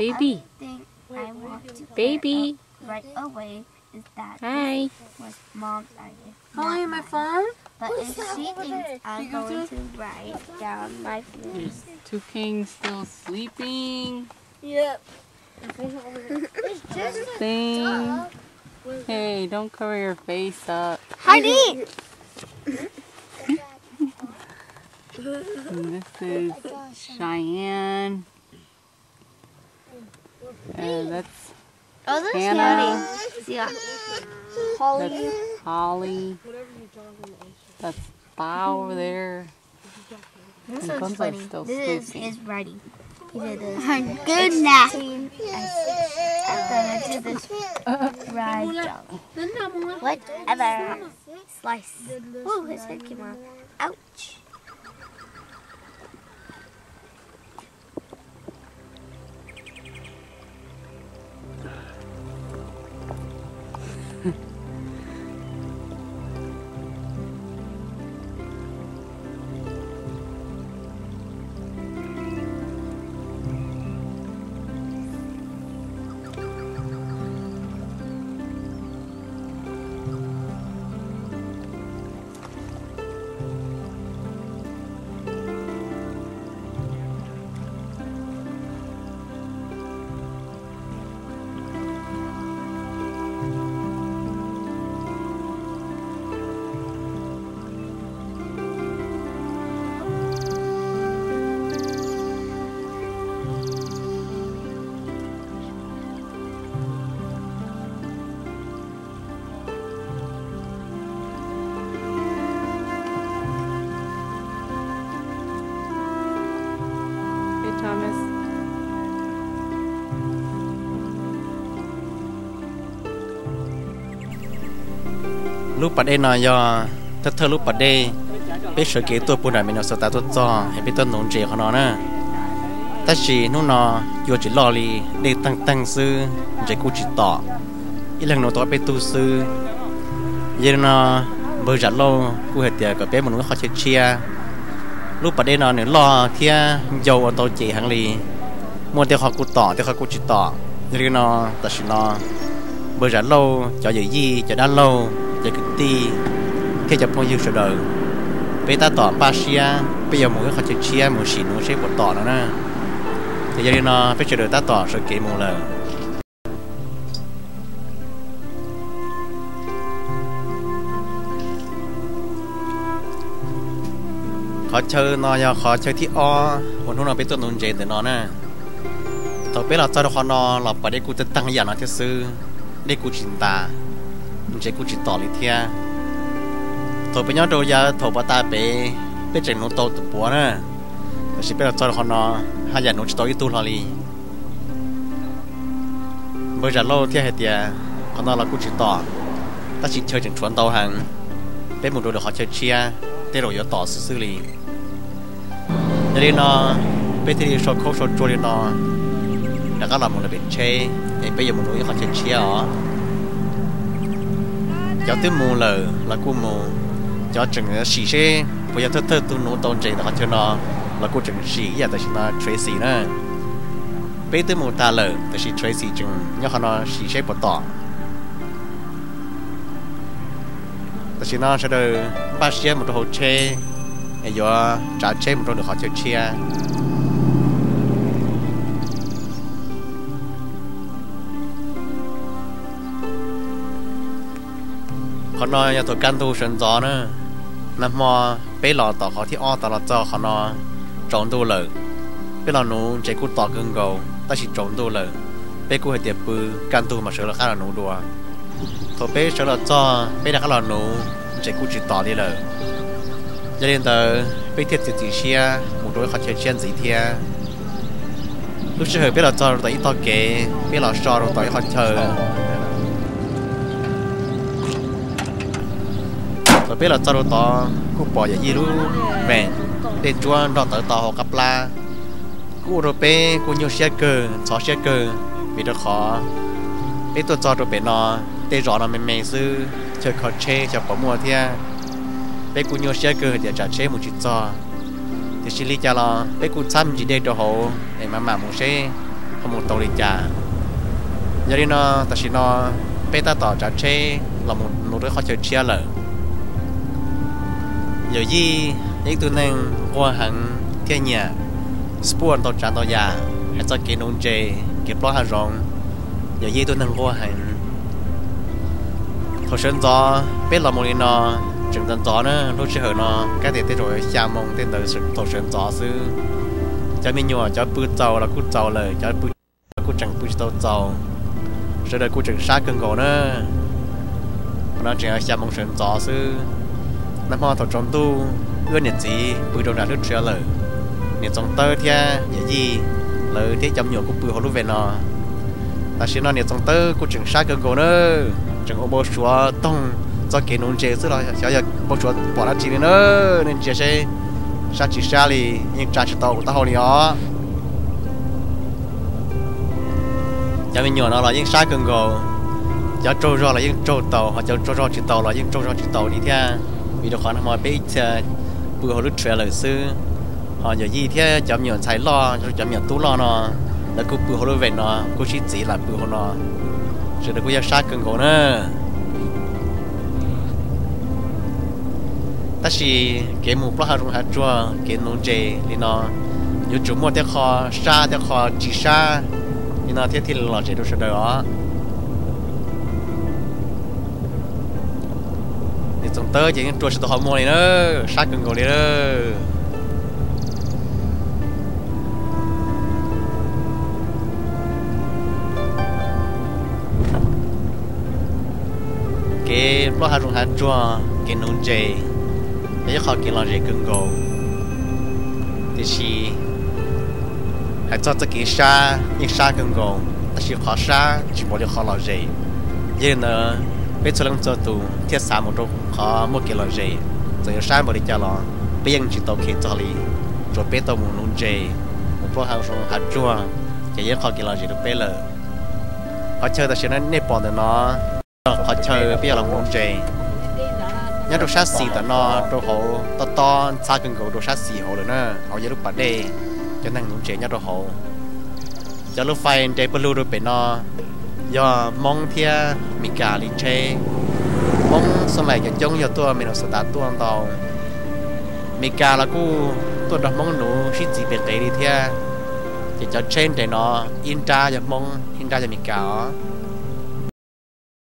Baby. I think I want to play Baby. Right away. Is that Hi. This was Mom's idea, not mine. But if she thinks I'm going to write down my feelings. Is Toucan still sleeping? Yep. Thing. Hey, don't cover your face up. Heidi! And this is Cheyenne. And that's Oh, that's Hannah. Hannah. Yeah. Holly. That's Holly. That's Bao over there. This one's funny. This is his writing. He did this. Good math. I'm gonna do this right job. Whatever. Slice. Ooh, his head came off. Ouch. Hey, Thomas. Lub pas dej no yog thawj thawj lub pas dej peb sawv kev tuaj puag nram Minnesota tuaj txog es peb tuaj nuv ntses qhov no na. Tab sis hnub no cua tsis loj li, dej teeg teeg xwb, ntses kuj tsis tom. Ib leeg nuv tau peb tug xwb. Yog li no npawg Zam Lauj kuj hais tias kom peb mus nuv ib qhov chaw tshiab. Lub pas dej no nws loj thiab ncau ua ntau ces heev li. Muaj tej qhov kuj tom, tej qhov kuj tsis tom. Yog li no tam sim no npawg Zam Lauj cov yawm yij, cov dab laug, cov kwv tij thiab cov phooj ywg sawv daws, peb tab tom npaj siab peb yuav mus ib qhov chaw tshiab mus sim nuv seb puas tom no na. Ces yog li no peb sawv daws tab tom sawv kev mus lawm. Qhov chaw no yog qhov chaw thib ob uas hnub no peb tuaj nuv ntses ntawm no na. Thaum peb los txog rau qhov no los pas dej kuj teeg teeg ib yam no thiab xwb, dej kuj tsis ntas, ntses kuj tsis tom li thiab. Thaum peb nyob rau yav thaum pas tas pem peb tseem nuv tau tus puav na, tab sis peb los txog rau qhov no haj yam nuv tsis tau ib tug hlo li. Npawg Zam Lauj thiaj hais tias qhov no los kuj tsis tom, tab sis chaw tseem tshuav ntau heev, peb mus rau lwm qhov chaw tshiab tej zaum yuav tom xwb xwb li. Yog li no peb thiaj li sau khaub sau tsua li no rov qab los mus lawm pem tsheb es peb yuav mus nuv ib qhov chaw tshiab os. Cov twb mus lawm los kuj mus, cov tseem sim seb puas yog thawj thawj tug nuv tau ntses ntawm qhov chaw no los kuj tseem sim ib yam tam sim no Tracy na. Peb twb mus tas lawm tab sis Tracy tseem nyob qhov no sim seb puas tom. Tam sim no sawv daws npaj siab mus rau hauv tsheb es yuav tsav tsheb mus rau lwm qhov chaw tshiab. Qhov no yog thaum kaj ntug sawv ntxov na. Nag hmo peb los tom qhov thib ob tod los txog qhov no tsaus ntuj lawm. Peb los nuv ntses kuj tom kawg nkaus tab sis tsaus ntuj lawm, peb kuj hais tias pw kaj ntug mas sawv los qab los nuv dua. Thaum peb sawv los txog peb rov qab los nuv ntses kuj tsis tom li lawm. Yog li ntawd peb thiaj txiav txim siab mus rau ib qhov chaw tshiab ntxiv thiab. Lub sij hawm peb los txog rau tom ib tog kev, peb los so rau tom ib qhov chaw. Thaum peb los txog rau tod kuj pom yawm yij lub vees dej ntsuab nrog tawv tau hauv qab plab. Kuj ua rau peb kuj nyuaj siab kawg, ntxhov siab kawg, vim rau qhov peb tuaj txog rau pem no tej zos no me me xwb, chaw kho tsheb xyov puas muaj thiab. Peb kuj nyuaj siab kawg hais tias tsav tsheb mus tsis txog. Tiam sis li cas los peb kuj txhab me ntsis dej rau hauv es mam mam mus seb ho mus tau li cas. Yog li no tam sim no peb tab tom tsav tsheb los mus rau qhov chaw tshiab lawm. Yawm Yij yog ib tug neeg nquag heev thiab nyiam sport ntau tsav ntau yam, hais txog kev nuv ntses, kev plob hav zoov, Yawm Yij ib tug neeg nquag heev. Thaum sawv ntxov peb los mus li no, tseem ntxov ntxov na, lub sij hawm no kab tias tej zaum xya moo tej ntawd thaum sawv ntxov xwb. Cov me nyuam cov pw txaus los kuj txaus lawm, cov pw los kuj tseem pw tsis tau txaus. Sawv daws kuj tseem sab kawg nkaus na. Qhov no tseem xya moo sawv ntxov xwb. Nag hmo thaum tsaus ntuj, wb niam txiv pw rau nram lub tsheb lawm. Niam Txoov Tawb thiab Yawm Yij lawv thiab cov me nyuam kuj pw hauv lub vej no. Tam sim no niam Txoov Tawb kuj tseem sab kawg nkaus na, tseem ua npau suav toog txog kev nuv ntses xwb los xyov yog npau suav pom dab tsi li na. Nej ntsia seb, sab tsis sab li, yeej tsa tsis tau hauv taub hau li os. Cov me nyuam no los yeej sab kawg nkaus, cov tsaug zog los yeej tsaug tau, ho cov tsaug zog tsis tau los yeej tsaug zog tsis tau li thiab, vim rau qhov nag hmo peb ib txhia pw hauv lub tsheb lawm xwb. Ho Yawm Yij thiab cov me nyuam ntxhais loj, cov me nyuam tub loj no, lawv kuj pw hauv lub vej no, kuj sib txiv lam pw hauv no. Sawv daws kuj yog sab kawg nkaus na. Tab sis kev mus plob hav zoov hav tsuag, kev nuv ntses li no, yuav tsum muaj tej qho sab tej qho tsis sab li no thiab thiaj li lom zem rau sawv daws os. Niam Txoov Tawb ces yeej rua tsis tau qhov muag li na, sab kawg nkaus li na. Kev plob hav zoov hav tsuag, kev nuv ntses, yog ib qho kev lom zem kawg nkaus. Tiam sis hais txog txoj kev sab yeej sab kawg nkaus, tab sis qhov sab tsis npaum li qhov lom zem. Yog li ntawd, peb txhua leej txhua tus thiaj xav mus rau qhov muaj kev lom zem. Txawm yuav sab npaum li cas los peb yeej tsis tau khev txog li. Tsuas peb tau mus nuv ntses, mus plob hav zoov hav tsuag, ces yog ib qho kev lom zem rau peb lawm. Qhov chaw tam sim no nej pom ntawm no, qhov chaw peb yuav los nuv ntses. Nyob rau sab xis ntawm no, rau hauv tob tob ntxhab kawg nkaus rau sab xis hauv lawm na, hauv yog lub pas dej, cov neeg nuv ntses nyob rau hauv. Cov lub fais nres pawg lug rau pem no yog Hmoob thiab Mes Kas li tsheb. Hmoob xab mais cov coob yog tuaj Minnesota tuaj ntau. Mes Kas los kuj tuaj nrog Hmoob nuv sib txiv pes qev li thiab. Ces cov tsheb nres no ib nrab yog Hmoob, ib nrab yog Mes Kas os.